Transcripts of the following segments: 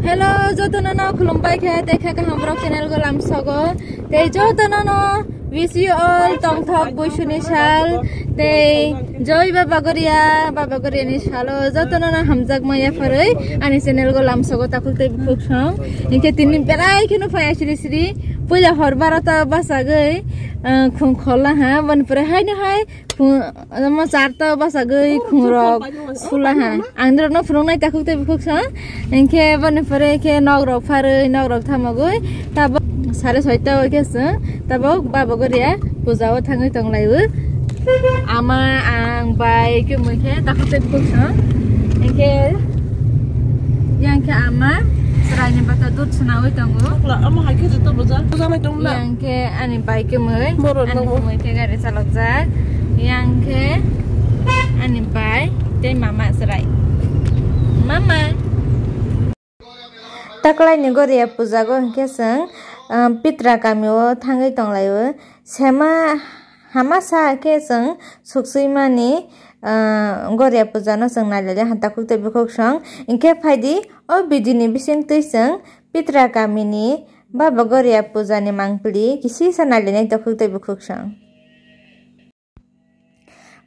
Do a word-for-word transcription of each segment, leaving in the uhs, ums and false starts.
Hello, jotono no khulumbai khe, tei khe kaham borok channel go lamsogo. Tei jotono no wish you all tongthok buisuni sal. Tei joi Baba Goria, Baba Goria ni salo jotono no hamjak maya phoroi ani channel go lamsogo takhuk tei bukhuk song. Hinkhe tini belai kheno phai siri siri. Puila hor barota bachagwi, ah, khung khola ha, boni pore haino hai khung, omo charta bachagwi khung rok sula ha. Ang norokno phunuknai takhuk tei bukhuk song. Hinkhe boni pore khe nok rok pharwi, nok rok thamogwi tabok sare soita o khe chwng tabok Baba Goria puja o thangwi tonglaio. Ama, ang, bai, khe mui khe takhuk tei bukhuk song. Hinkhe yang khe ama chwraini bata dud swnawi tongo. Ama hai khe joto boja, boja nai tong na. Yang khe ani bai khe mui, borok ani nongo. Mui khe gari chalokjak. Yang khe ani bai tei mama chwrai. Mama. Taklaini Goria pujago hinkhe chwng, ah, Pitra kamio thangwi tonglaio. Sema hamasa khe chwng suksui mani, ah, Goria pujano chwng nailaiya ha takhuk tei bukhuk song. Hinkhe phaidi o video ni bisingtwi chwng Pitra kamini Baba Goria pujani mangpili kisisa nailainai takhuk tei bukhuk song.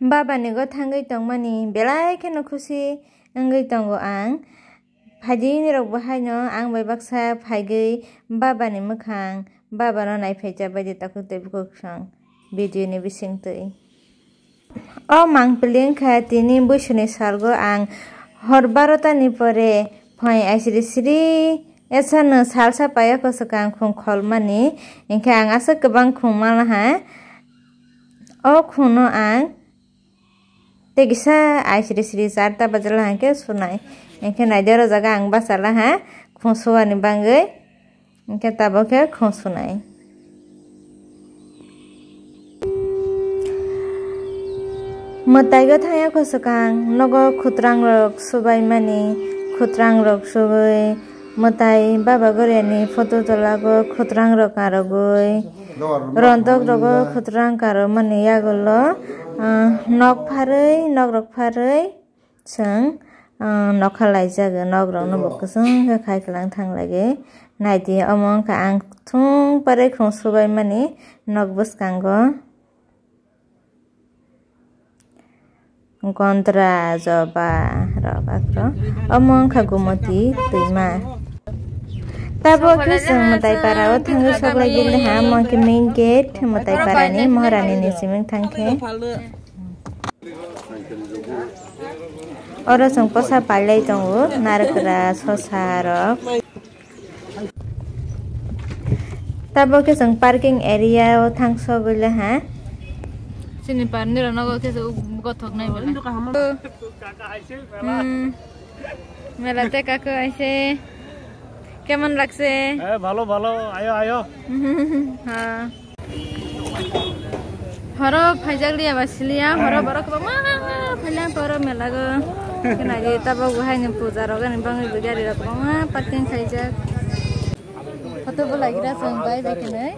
Baba ni go thangwi tongmani belai kheno khusi wngwi tongo ang. Phaidi nirok bo haino ang bai baksa phaigwi Baba ni mwkhang, Baba no naiphaija bai di takhuk tei bukhuk song video ni bisingtwi. O mangpili wngkha tini buisuni salgo ang hor barota ni pore phai aisiri siri esa no salsa paiya kosok ang khung kholmani, hinkhe ang aswk kwbang khung manaha. O khungno ang tei kisa aisiri siri charta bajala hinkhe sunai. Hinkhe naidi oro jaga ang bachalaha khung suani bangwi. Hinkhe tabok khe khung sunai. Mwtaigo thangya kho swkang nogo khutrang rok subaimani, khutrang rok sugwi mwtai Baba Goriani photo tolago khutrang rok karogwi. Rondok rogo khutrang karomani yagulo, ah, nok pharwi, nok rok pharwi chwng, ah, nokha laijak, nok rokno bo kwchwng khe khai kwlang thang lagi. Naidi omo wngkha ang thung pare khung subaimani nok bwskango. Gondra, joba rok, akhro. Omo wngkha Gumoti twima. Tabok khe chwng mwtai para o thangwi sok lai gili ha, omo khe main gate mwtai para ni, Maharani ni siming thang khe. Oro chwng posa pailai tongo, narikra, sosa rok. Tabok khe chwng parking area o thangsogwi le ha. Chini parni rok nogo khe chwng gothok nai bela. Hmm. Mela te kaku aise. Kemon lagse? Eh, bhalo, bhalo. Ayo, ayo. Ha. Horo phaijak liya ba siliya, horo borok kwbangma phailai toro mela go. Kena di tabok bo haini puja rok ani bangwi bo gari rok kwbangma parking khaijak. Photo bo lagira chwng bai bai khenai.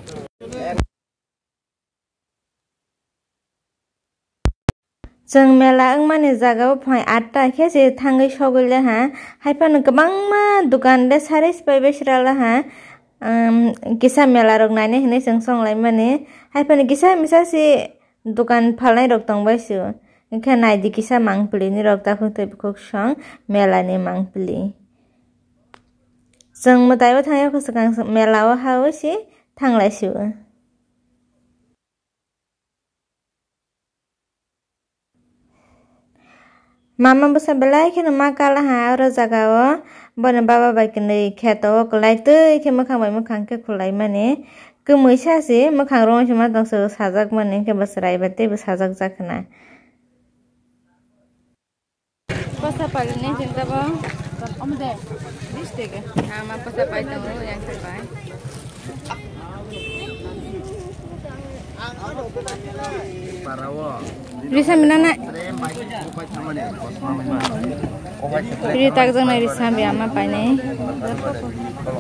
Chwng mela wngmani jaga o phai atta khe se thangwi sogwi le ha. Haiphano kwbangma dukan le sari sipai bai sra la ha. Um, kisa mela rok naina hinwi chwng song lai mani. Haiphano kisa misa se dukan phalnai rok tong bai sio. Hinkhe naidi kisa mangpili ni rok takhuk tei bukhuk song mela ni mangpili. Chwng mwtai o thangya kho swkang mela o ha o se thang lai sio. Mama bwsa belai kheno ma kala ha oro jaga o. Bono baba bai kwnwi kheto o kwlai twi khe mwkhang bai mwkhang khe khulai mani. Kwmwi sa se mwkhang rong se ma tong se sajak mani, hinkhe bo chwrai bai teibo sajak jak khna. Posa pali ni jinta bo. Omo de. Bis tege. Ama posa pai tongo yang pai. Risa minana. Ri tak jang nai risa bi ama pai nai.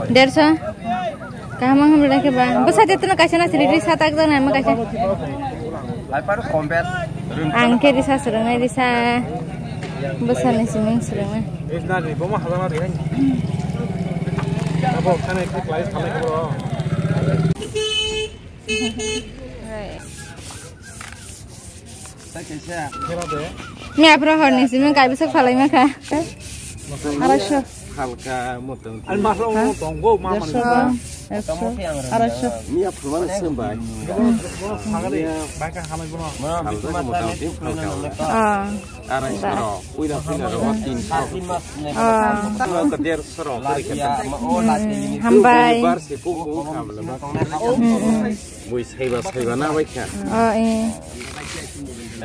Dersa. Kaham ang hamle khe ba. Bwsa de tino kaisa na siri ri satak jana ma kaisa. Ang khe risa swrwngnai risa. Bwsa ni siming swrwngnai. Ni aphuru horni simi kaibwsak phalai makha. Arai so. Halka motong. Ani masuk mau tonggo, mama ni. Dersho, ekso, arai so. Ni aphuru mana sembai. Halka motong, halka. Ah. Arai soro, uida, uida, rok tin soro. Ah. Uida ka der soro, kori ka. Hmm, hambai. Bar se, kung, kung, hamle, bar. Hmm, hmm. Bui saiba, saiba na bai kha. Oh, eh.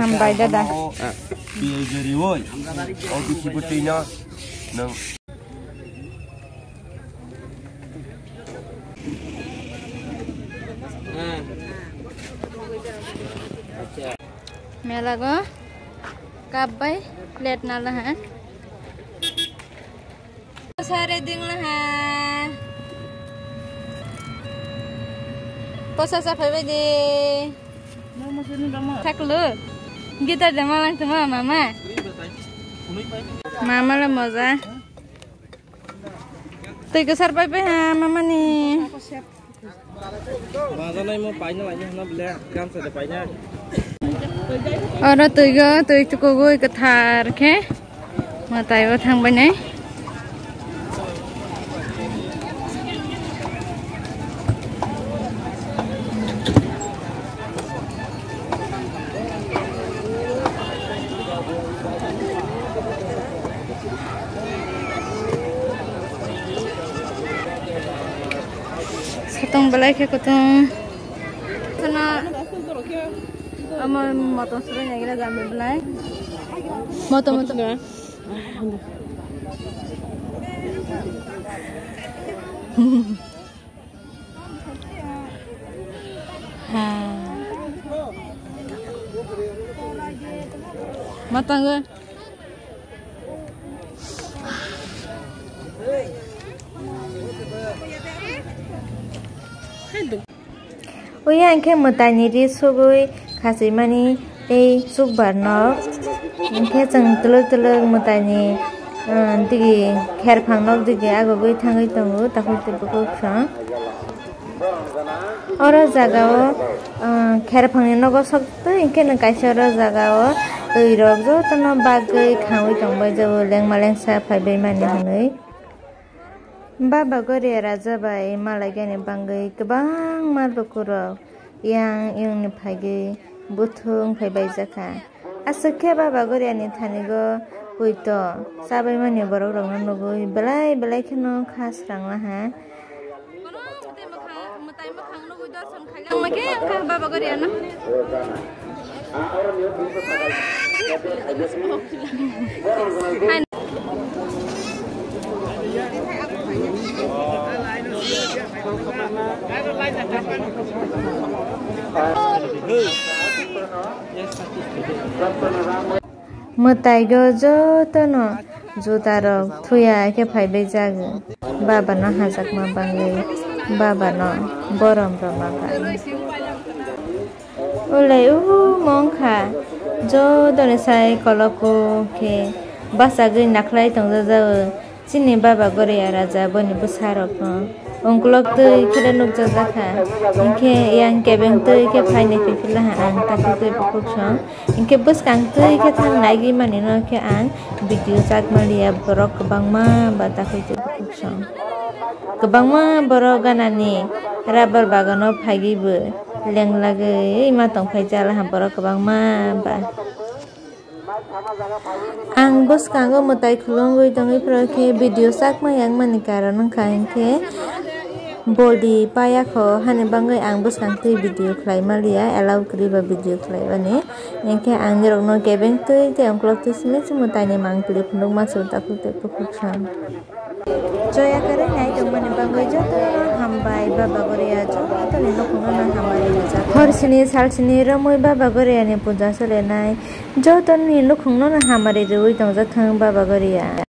Hambai, dada. Ah. Pi jori woi. O, duki butui no. Nang. Mela go cup bai plate nala ha. Sare ding la ha. Posa sa phai bai di. Thaklu. Guitar de malang tuma mama. Mama la moja. Twi kwsar pai pai ha mama ni. Bajanai mo paina laina hwnna bole gamsa de paina. Oro twi go, twi tukugwi kwthar khe mwtai o thang bai nai. Satong belai khe kutung. Sana ama moto suri nai gila jambi belai. Moto, moto. Ha. Matang. Uya hwnkhe mwtaini ri sugwi khachimani tei chukbar nok. Hwnkhe chwng twlwk twlwk mwtaini, ah, digi kherphang nok digi agugwi thangwi tongo, takhuk tei bukhuk song. Oro jagao, ah, kherphangni nogo sok twi hwnkhe nwng kaisa oro jagao twi rok jotono bagwi khangwi tongbai jabo lengma lengsa phaibai mani hwnwi. Baba Goria raja bai malaigani bangwi kwbangma lukurok yang yungni phaigwi buthung phaibai jakha. Aswk khe Baba Goriani thanigo puito chabaimani borokrokno nugwi belai belai kheno kha sranglaha. Mwtai mwkhang nugwi dorson khailangma khe wngkha Baba Goriano. Mwtai go jotono juta rok thuya khe phaibai jago. Baba no hajakma bangwi, baba no borom rwma bangwi. Ulai uhu mongkha jotoni sai kolok khe bachagwi nakhlai tongjajago. Chini Baba Goria raja boni bwsarokno ungkulok twi khe nukjakjakha, hinkhe yang kebeng twi khe phainai phaiphilha ang takhuk tei bukhuk song. Hinkhe bwskang twi khe thang naigwi manino khe ang video chakmaliya, borok kwbangma ba takhuk tei bukhuk song. Kwbangma borok ganani rubber bagano phaigwi bo lenglagwi ma tongphai jalaha borok kwbangma ba. Ang bwskango mwtai khulungwi tongwi phuru khe video chakma yakmani karon wngkha hinkhe body payakho hani bangwi ang bwskang twi video khlai maliya, allow kwrwi ba video khlai bani. Hinkhe ang nirokno kebeng twi tei ungkulok twi simi simi mwtaini mang twi phunukma se takhuk tei bukhuk song. Joya kwrwi nai tongmani bagwi jotono hambai, Baba Goria jotoni nukhungno hambai rijak. Hor sini sal sini romwi Baba Goriani puja solenai jotoni nukhungno hamari riwi tongjathwng Baba Goria.